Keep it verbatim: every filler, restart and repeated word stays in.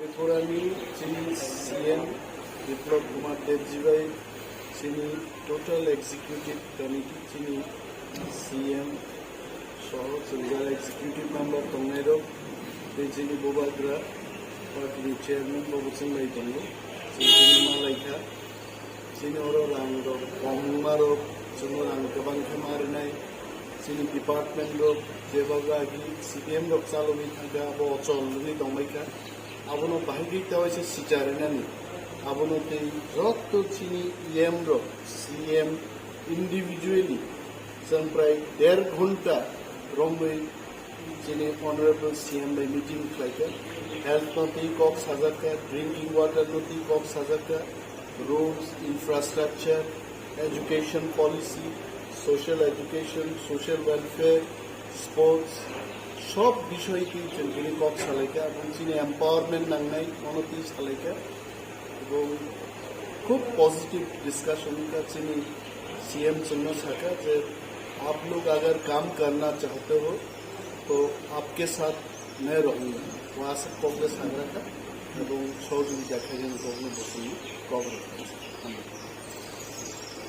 Tripurani chini C M Biplab Kumar Debji bai chini total executive committee chini C M soho chwng jara executive member tongnai rok tei chini bubagra party ni chairman bo bwswng bai tongo. Chwng chini malaikha. Chini oro rang rok kongma rok, chwngno rang kwbang khe ma rwnai. Chini department rok jeba agi C P M rok chalogwi thangkha, abo ochol wngwi tongbaikha. Abono bahai khe ta waisa sicha rwnani. Abono tei joto chini E M rok, C M individually chwng prai der ghonta romwi chini Honorable C M bai meeting khlaikha. Health no twi kok sajakha, drinking water no twi kok sajakha, roads, infrastructure, education policy, social education, social welfare, sports, sob bisoi twi chwng tini kok salaikha. Aboni chini empowerment nangnai, mono twi salaikha. Ebong khub positive discussion wngkha chini C M chwngno sakha je, "Aap log agar kaam karna chahte ho, to aapke saath main rahunga." O aswk kok le sagra kha, ebong sohojogita khainani kokno bo chwngno kok rwkha.